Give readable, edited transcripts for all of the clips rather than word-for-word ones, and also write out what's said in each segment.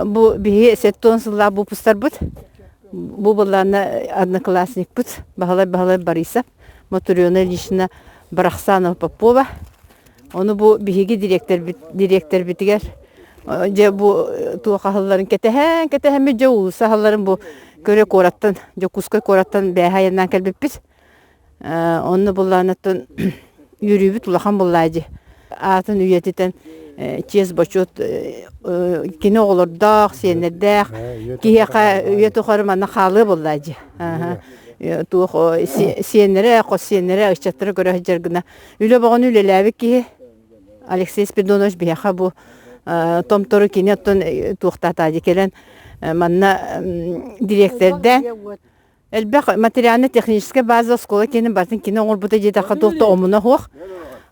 Бу биһи 70 сыллаах выпустарбыт. Бу былаана одноклассникпыт Баһылай Баһылай Борисов, Мотрена Ильична Барахсанова Попова. Ону бу биһиги дириэктэрбит дириэктэрбитигэр дьэ бу туох аһылларын кэтэһэн кэтэһэммит дьэ уулусса аһылларын бу көрө куораттан Дьокуускай куораттан бээһэ айаннаан кэлбиппит. Онно былаанаттан үөрүүбүт улахан буоллаа дии. Аатын үйэтитэн чиэс-бочуот кини оҕолордоох, сиэннэрдээх киһиэхэ үйэ тухары манна хаалыа буоллаа дии. Туох сиэннэрэ, хос сиэннэрэ, ыччаттара көрө сылдьар гына үлэ бөҕөнү үлэлээбит киһи Алексей Спиридонович биһиэхэ бу томтору кини оттон туохтаатаа дии кэлэн манна дириэктэрдээн Элбэх материально-техническэй база оскуола киэнин барытын кини оҥорбута диэтэххэ туох да омуна суох.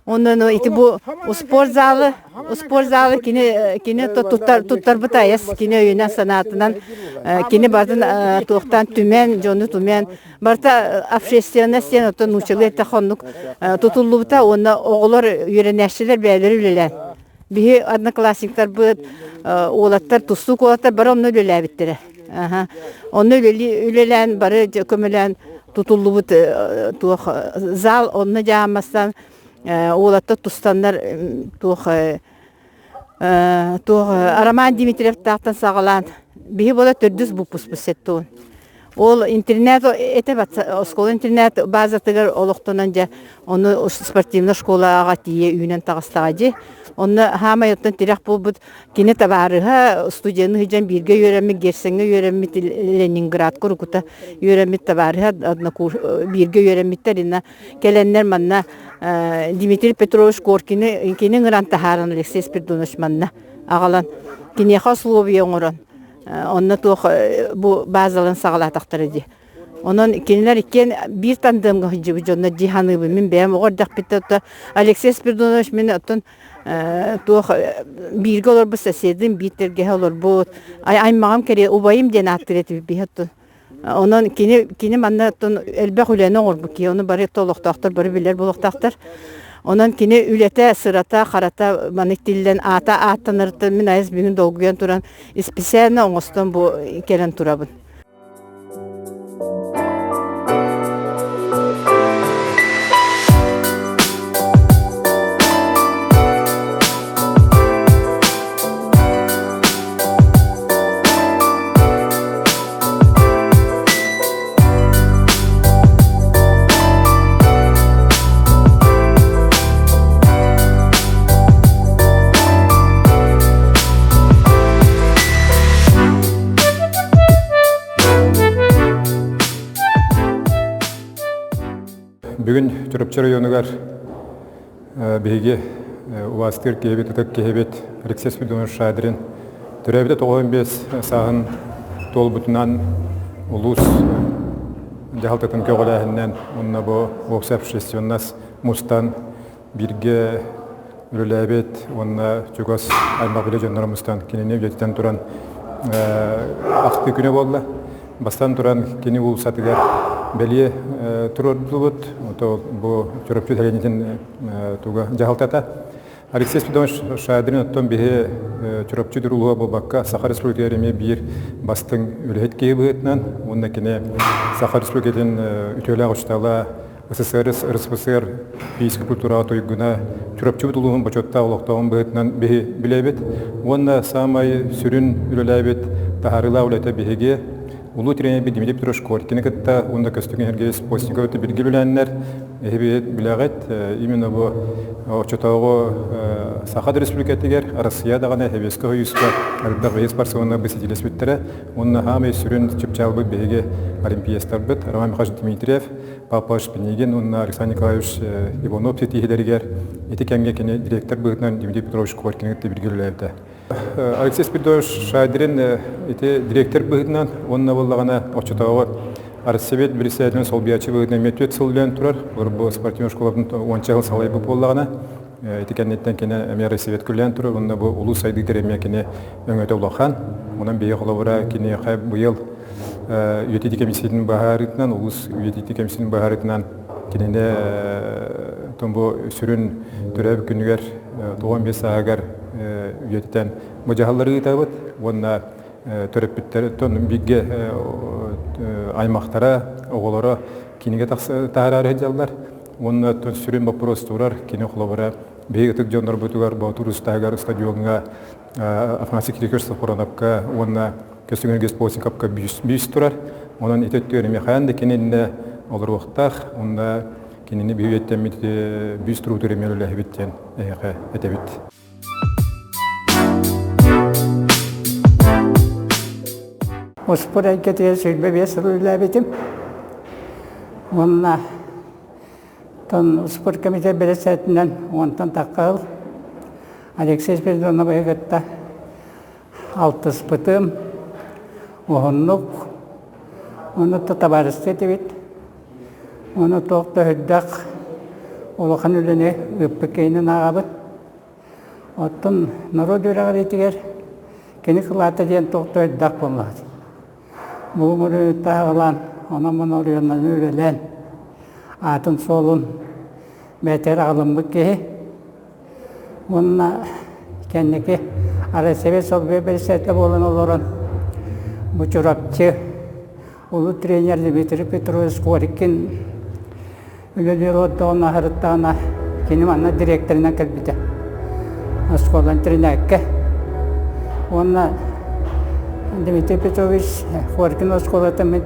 Онон ити бу спорт залы, спорт залы кини кини туттар туттарбыта айас кини өйүнэн санаатынан кини барытын туохтаан түмэн дьону түмэн барыта общественность диэн оттон нууччалыы эттэххэ оннук тутуллубута уонна оҕолор үөрэнээччилэр бэйэлэрэ үлэлээн биһи одноклассниктарбыт уолаттар тустуук уолаттар бары онно үлэлээбиттэрэ Онно үлэлээн бары көмөлөөн тутуллубут туох зал онно дьааммастан уолаттар тустаннар туох туох Роман Дмитриевтаахтан саҕалаан биһи буола төрдүс выпускпут сеттуун. Ол интернет этэ оскуола интернет базатыгар олохтонон дьэ ону спортивнай школаҕа тиийэ үүнэн таҕыстаҕа дии. Онно хаамай оттон тирэх буолбут Кини табаарыһа студены сылдьан бииргэ үөрэммит, Герцеҥҥэ үөрэммит, Ленинградка уруккута үөрэммит табаарыһа бииргэ үөрэммиттэр инна кэлэннэр манна Дмитрий Петрович Коркины кини ыҥыран таһааран Алексей Спиридонович манна аҕалан киниэхэ условия оҥорон онно туох бу базаларын саҕалаатахтара дии. Онон кинилэр иккиэн биир тандемҥа сылдьыбыт дьоннор дии саныыбын. Мин бэйэм оҕо эрдэхпиттэн Алексей Спиридонович мин оттон туох бииргэ олорбут соседым биир тэлгэһэ олорбут аймаҕым кэриэ убайым диэн ааттыыр этибит биһи оттон онон кини кини манна оттон элбэх үлэни оҥорбут киһи ону бары олохтоохтор бары билэр буолуохтаахтар онон кини үлэтэ сырата харата маннык тиллэн аата ааттанарыттан мин айас бүгүн долгуйан туран исписээнэ оҥостон бу кэлэн турабын. Бүгүн Чурапчы районугар биһиги убаастыыр киһибит, ытык киһибит Алексей Спиридонович Шадрин төрөөбүтэ 95 сааһын туолбутунан улуус дьаһалтатын көҕүлээһининэн уонна бу уопсай общественность мустан бииргэ үлэлээбит уонна чугас аймах билэ дьонноро мустан кинини үйэтитэн туран ахтыы күнэ буолла. Бастан туран кини уулуссатыгар бэлиэ туруордубут. Ото бу Чурапчы сэлиэнньэтин туга дьаһалтата. Алексей Спиридонович Шадрин оттон биһи Чурапчы улууһа буолбакка Саха Республикатыгар эмиэ биир бастыҥ үлэһит киһи быһыытынан уонна кини Саха Республикатын үтүөлээх учуутала СССР, РСФСР физическэй культураҕа туйгуна, Чурапчыбыт улууһун бочуоттаах олохтооҕун быһыытынан биһи билэбит. Уонна саамай сүрүн үлэлээбит таһаарыылаах үлэтэ биһиги улуу тренербит Дмитрий Петрович Коркины кытта уонна Көстөкүүн Сергеевич Постников бииргэ үлэлээннэр эһиги билэҕит именно бу оччотооҕу Саха Республикатыгар Россия даҕаны Сэбиэскэй Союзка элбэх бэһис спортсменнар бэситиилэспиттэрэ уонна саамай сүрүн чыпчаалбыт биһиги олимпиецтарбыт Роман Михайлович Дмитриев Павел Шпинигин уонна Александр Николаевич Иванов ситиһиилэригэр ити кэмҥэ кини директор быһыытынан Дмитрий Петрович Коркины кытта бииргэ үлэлээбитэ. Алексей Спиридонович Шадрин ити директор быһыытынан уонна буоллаҕына оччотооҕу Арсевет председателин солбуйааччы быһыытынан эмиэ түөрт сыл үлэлээн турар. Бу спортивнай школатын уонча сыл салайбыт буоллаҕына ити кэнниттэн кини эмиэ Россиевет үлэлээн турар уонна бу улуус сайдыытыгар эмиэ кини өҥөтө улахан. Онон биһиги холобура киниэхэ быйыл үйэтитии кэмиссийэтин быһаарыытынан, улуус үйэтитии кэмиссийэтин быһаарыытынан кинини бу сүрүн төрөөбүт күнүгэр 95 сааһыгар үйэтитэн бу дьаһаллары ыытабыт. уонна төрөппүттэр бииргэ аймахтара, оҕолоро кинигэ таһаараары сылдьаллар. Уонна сүрүн боппуруос турар, кини холобура биһиги ытык дьоннорбутугар Боотур устаһыгар стадиоҥҥа Афанасий Кирикович Сафроновка уонна Көстөкүүн Геспосиковка бүүс турар. Онон ити өттүгэр эмиэ да кининнэ олоруохтаах. Онно кинини биһиэттэммит бүүс туруутур эмиэ үлэһибит диэн эһиэхэ этэбит. Успур эйгэтигэр 25 сыл үлэлээбитим. Уонна тон спорт комитет бэрэссээтинэн уонтан тахха ыл Алексей Спиридоновиһы кытта алтыспытым. Уһуннук уонна табаарыстыы этибит. Уонна туох да үрдэх улахан үлэни ыыппыт киһинэн ааҕабыт. Оттон норуот үөрэҕириитигэр кини кылаата диэн туох да элбэх буоллаҕа. Булуҥ таһаҕалаан, онон-манан оройуоннарын үлэлээн, аатын-суолун бэйэтигэр аҕалыммыт киһи. Уонна кэнники Россия солбуйа бэрэссэдээтэлэ буолан олорон, бу Чурапчы улуу тренер Дмитрий Петрович Коркин үлэлиир олордоҕуна аһарыттаҕына кини манна дириэктэринэн кэлбитэ оскуола интэринээккэ уонна Дмитрий Петрович Коркин оскуолатын мин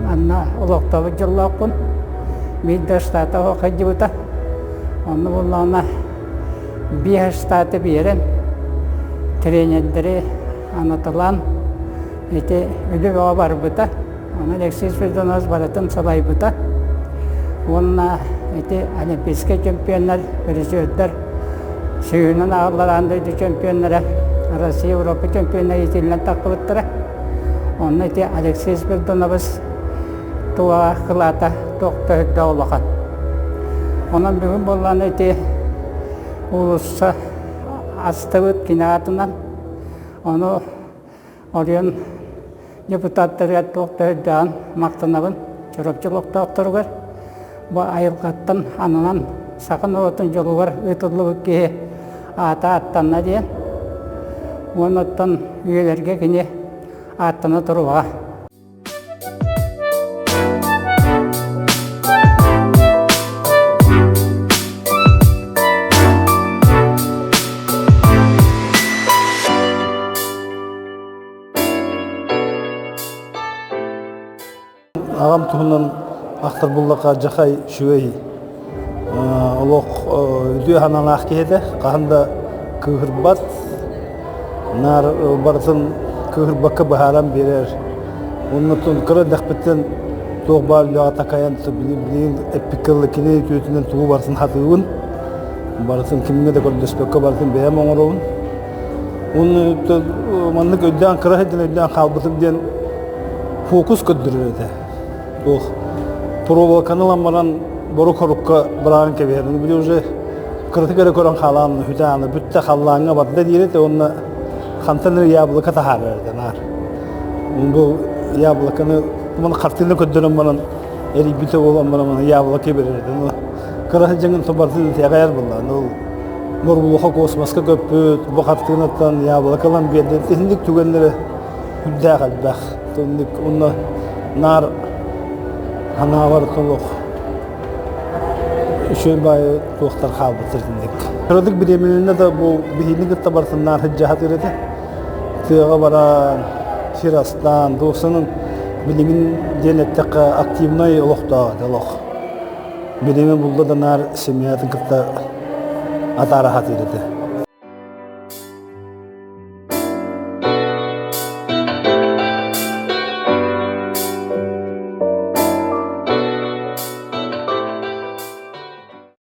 манна олохтообут дьоллоохпун биир да штата суох сылдьыбыта онно буоллаҕына биэс штаты биэрэн тренердэри анаталаан ити үлэ бөҕө барбыта. Ону Алексей Спиридонович барытын салайбыта. Уонна ити олимпийскай чемпионнар, призердэр, сүүһүнэн ааҕыллар аан дойду чемпионнара, Россия, Европа чемпионнара иитиллэн тахсыбыттара. Онно ити Алексей Спиридонович туоҕа кылаата туох да үрдээх улахан. Онон бүгүн буоллаҕына ити уулусса астыбыт кини аатынан. Ону Оройуон депутаттарыгар туох да үрдээҕин махтанабын Чурапчы олохтоохторугар. Бу айылҕаттан ананан саха норуотун дьолугар ыытыллыбыт киһи аата ааттанна диэн. Уонна оттон үйэлэргэ кини ааттана туруоҕа. Аҕам туһунан ахтар буллаха дьахай үчүгэй олох үтүө санаалаах киһи этэ. Хаһан да кыыһырбат, наар барытын кыыһырбакка быһааран биэрэр. Оннуттан кыра эрдэхпиттэн туох баар үлэҕэ такайан билигин эппиккэ дылы кини үтүөтүнэн тугу барытын хатыыбын. Барытын кимҥэ да көрдөспөккө барытын бэйэм оҥоробун. Уонна маннык өйдөөн кыра сылдьан өйдөөн хаалбытым диэн фокус көрдөрөр этэ. Туох проволоканы ылан баран борук-хорукка быраҕан кэбиһэр. Били уже кыратык эрэ көрөн хаалаан хүтэаны бүттэ халлааҥҥа барда диир этэ уонна хантан эрэ яблоко таһаарар этэ наар. Бу яблоконы маны хартыына көрдөрөн баран эрийбитэ буолан баран яблоко берер этэ. Кыра сылдьаҥын тобартын итэҕэйэр буолла. Ол Моргулуха космоска көппүт, бу хартыынаттан яблоко ылан биэрдэ. Итинник түгэннэри үрдээх элбэх. Итинник уонна наар ханаабар толох үчүгэй баайы туохтар хаалбыттар итинник. Кыратык бириэмэлэннэ да бу биһиини кытта барытын наар сылдьа этэ. Тыаҕа баран, сир астаан, туохсанын билигин диэн эттэххэ активнай олохтоох этэ олох. Билими булла да наар семьятын кытта атаара сатыыр этэ.